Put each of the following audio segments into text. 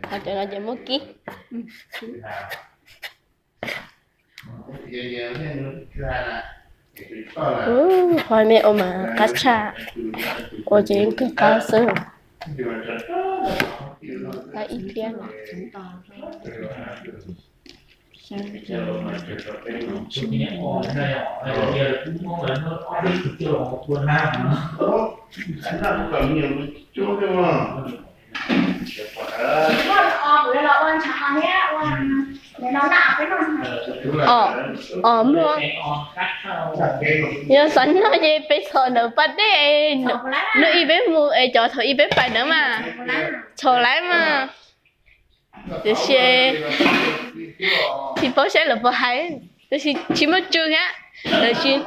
Ho cov no ces muab kib. Ub, hov me ua mas qab tshaj, ua ces yeej kawg qab xwb. Qab ib pliag no. Os, os, muaj. Yog xav noj ces peb txhom ntawm pas dej, hnub ib peb mus es cov thaum ib peb pais ntawd mas txhom lawm mas. Tiam sis tsis paub saib lawv puas hais, tiam sis tsis muaj tsw thiab. Lawv tsis,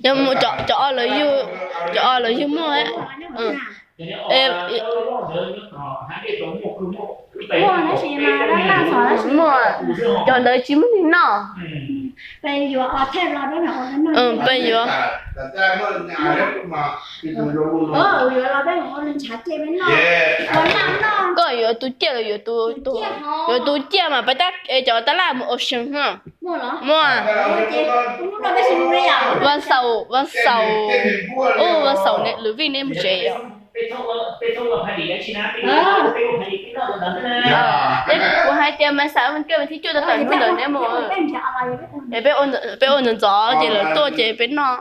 yog mus cov, cov o lawv yug, cov o lawv yug muaj. Muaj, cov ntawd tsis muaj neeg noj. Peb yuav, koj yuav tus ciaj los yuav tus, yuav tus ciaj mas peb tab cov tab laj mus ocean no. Muaj. Vas xaum, vas xaum, ub, vas xaum lwm vij nej mus tsev yom. Kuv hais tias mas xav ua kawg mas thib cuaj tau tawm hnub ntawd neb mus. Peb ua ntxov ntxov ces lawv tuaj ces peb noj.